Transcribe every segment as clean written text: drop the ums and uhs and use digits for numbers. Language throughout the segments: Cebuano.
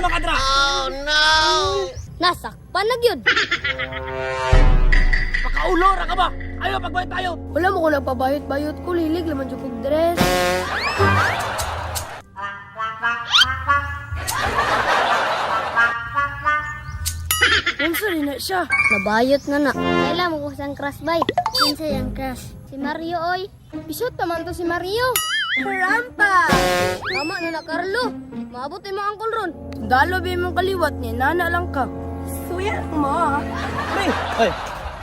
makadra? Nasakpan na gyud. Pakaulo ra ka ba? Ayo pagbayot tayo. Wala mo ko nagpabayot-bayot ko, lilig laman jud kog dress. Unsa rin na siya? Nabayot na na. Kaila mo ko sang crush bay. Kinsa yang crush? Si Mario oy. Bisot pa man to si Mario. Rampa. Tama na na Carlo. Maabot imong angkol ron. Dalo ba imong kaliwat niya, nana lang ka. Suya mo ah. Pre, Ay,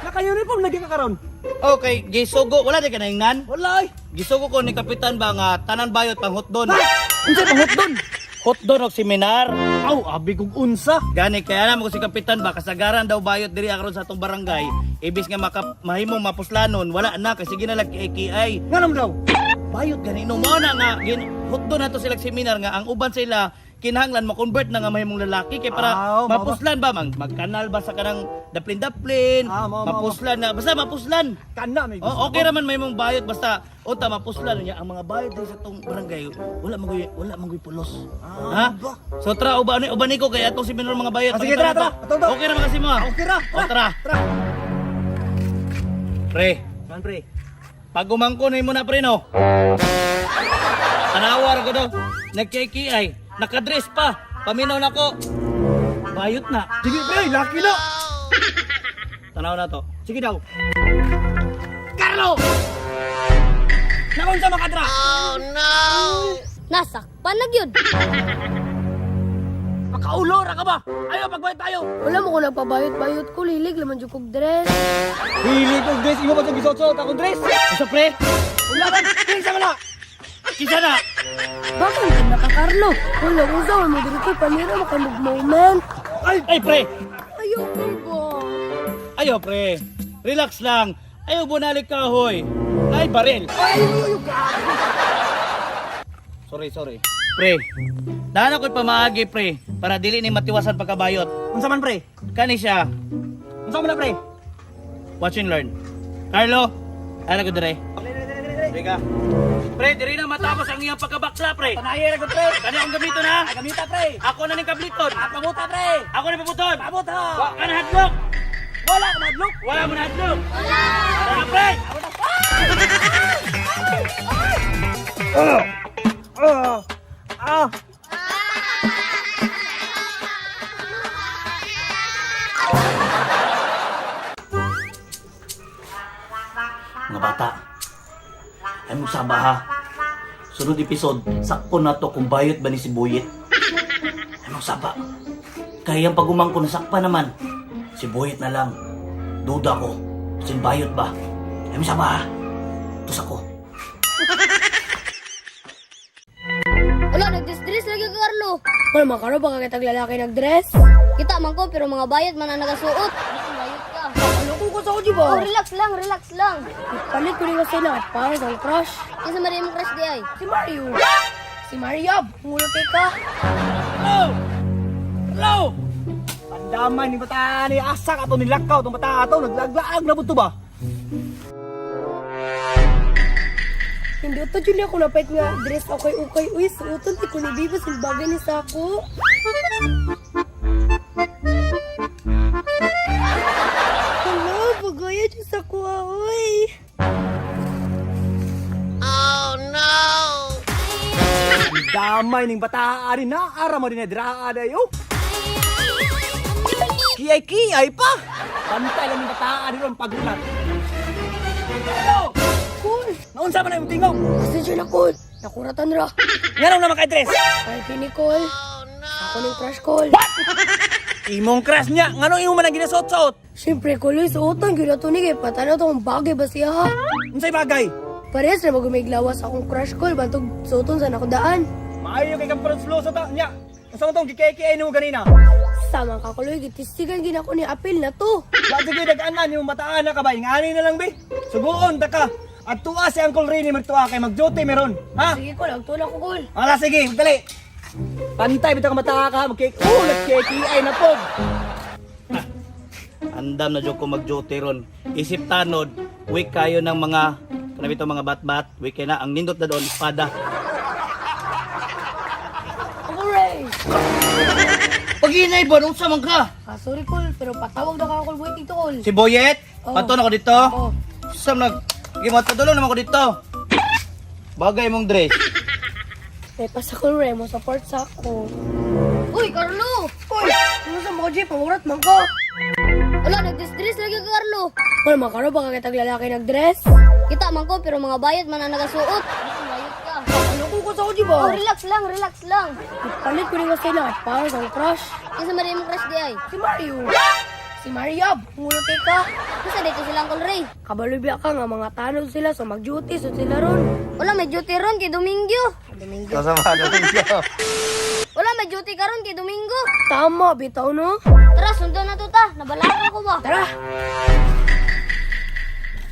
naka-uniform lagi ka karon. okay, gisugo. Wala di ka naingnan? Wala ay. Gisugo ko ni Kapitan ba nga tanan bayot pang hotdon. Ha? Unsa pang hotdon? Hotdon og seminar. Aw, abi kog unsa. Gani kaya alam ko si Kapitan ba kasagaran daw bayot diri karon sa atong barangay. Ibis nga maka, mahimong mapuslanon, wala na kasi ginalag KKI. Nganom daw? Bayot gani no mo na nga gin hotdon nato sila seminar nga ang uban sila kinahanglan mo-convert na nga mahimong lalaki kay para Aw, mao ba? mapuslan ba mang magkanal ba sa kanang daplin-daplin, Ah, mao, mao, mapuslan na basta mapuslan. Kana may gusto. Oh, okay raman may mong bayot basta unta mapuslan niya ang mga bayot diri sa tong barangay wala man guy pulos. Ah, Ha? ba? So tara uban uban ko kay atong seminar mga bayot. Ah, sige, Pakita tara, na to. tara. Ato, ato. Okay ra man kasi mo. ah. Okay ra. O, tara. Tara. Pre, Man pre. pag umangko na mo na pre no. Tanawa ra ko do. Nagkiki ay nakadress pa. Paminaw nako. Bayot na. Sige pre, laki na. Tanaw na to. Sige daw. Carlo! Nakunsa makadra? Nasakpan na gyud. Pakaulo ra ka ba? Ayo pagbayot tayo. Wala mo ko nagpabayot-bayot ko, lilig laman jud kog dress. Hili kog dress, imo pa tong gisuot akong dress. Unsa pre? Wala man, kinsa man na? Kinsa na? Bakit hindi na ka, Carlo? Wala ko sa mo diri ko pamira mo kay moment. Ay, ay pre. Ayoko ba? Ayo pre. Relax lang. Ayo bunalik kahoy. Ay baril. Ay, ay, Sorry, sorry. Pre, daan ako'y pamaagi, pre, para dili ni matiwasan pagkabayot. Unsa man pre? Kani siya, Unsa man na pre? watch and learn. Carlo, ano ko dire? Dire ka. Pre, dire na matapos ang iyang pagkabakla, pre. Tanaye ra gud pre. Kani akong gamiton ha. Ay gamita pre. Ako na ning kabliton. Pabuta pre. Ako na pabuton. Pabuta. Wa ka na hadlok. Wala ka madlok. Wala mo na hadlok. Wala. Tara, pre. Ah. Ah. Mga bata, ay mo saba ha. Sunod episode, sakpo na to kung bayot ba ni si Boyet. Anong saba? Kaya ang pagumangko na sakpa naman. Si Boyet na lang. Duda ko. Sin bayot ba? Ay mo saba ha. Tus ako. Wala nagdress lagi ka Carlo. Wala man Carlo, baka kitag lalaki nagdress. Kita man ko pero mga bayot man ang nagasuot. Bayot ka. Ano ko ko sa ko, di ba? Oh, relax lang, relax lang. Palit ko rin kasi na para sa crush. Kinsa man imong crush di ay? Si Mario. Si Mario, ngulo kay ka. Hello. Hello. Pandamay ni bata ni asa ka to nilakaw tong bata ato naglaglaag na buto ba? Hindi to jud ako napait nga dress okay okay uy suoton ti ko ni Biba sin bagay ni sako. Hello, bagaya jud sa kuha oy. Damay ning bata ani na ara mo din dira day oh. Kiyay kiyay pa. Bantay lang ning bata ani ron pagulat. Hello. Cool. Naunsa man imong tingog? Pasensya na cool. Nakuratan ra. Nganong naman kay dress? Ay kini Cole. Ako ning crush Cole. Imong crush niya, nganong imo man ang ginasuot-suot? Siyempre Cole, uy, suoton gyud ato ni kay patanaw to kung bagay ba siya ha. Unsay bagay? Parehas ra magumiglawas akong crush Cole bantog suoton sa nakudaan. Maayo kay kang parang sa ta niya. Unsa man tong gikay-kiyay nimo ganina? Sama ka Cole, uy, gitistigan gid ako ni Apil na to. Wa jud dag-anan imong bataan na ka ba? Ingani na lang be. Suguon ta ka. At tuwa si Uncle Rene magtuwa kay mag-duty meron. Ha? Sige Cole, agtulak ko Cole. Ala sige, magdali. Pantay bitaw ka mata ka, magkik. Oh, nagkiki na pod. Andam na jud ko mag-duty ron. Isip tanod, week kayo ng mga kanang bitaw mga batbat, week kayo na ang nindot na doon espada. Hooray! Hinay ba nung sa man ka? Ah, sorry kol, pero patawag na ka kol Boyet dito kol. Si Boyet, Oh. pato na ko dito. Oh. Sa nag gimatadulong naman ko dito. Bagay mong dress. May pasakol re mo support sa ako. Uy, Carlo! Uy, ano sa mga G, pangurat man ko. Wala, nagdisdress lagi ka, Carlo. Wala man karo, baka kitag lalaki nagdress. Kita man ko, pero mga bayot man ang nagasuot. Bayot ka. Ano ko ko sa ako, di ba? Oh, relax lang, relax lang. Palit ko rin kasi na para sa crush. Kinsa man imong crush di ay? Si Mario. Si Mario, ngulo kay ka. Kinsa dito sila Uncle Ray? Kabalubya ka nga mga tanod sila, so mag-duty, so sila ron. Wala may duty ron kay Domingo. Domingo. Kasama Domingo. Wala may duty karon kay Domingo. Tama, bitaw no? Tara, sundan na to ta. Nabalaka ko ba? Tara!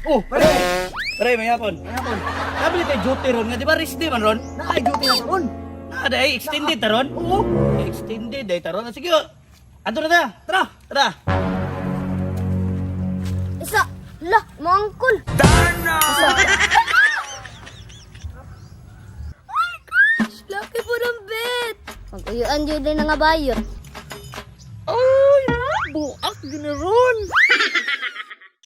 Oh, pare. Pare, may hapon. May hapon. Sabi tayo duty ron nga, di ba rest day man ron? Naay duty na ron. Na, day, extended ta ron? Oo. Extended day ta ron. Ah, sige. Oh. Ato na ta. Tara, tara. Isa, la, mo angkol. Laki po ng bed! Pag-uyuan jud din nga bayot. Ay, buak ginaron.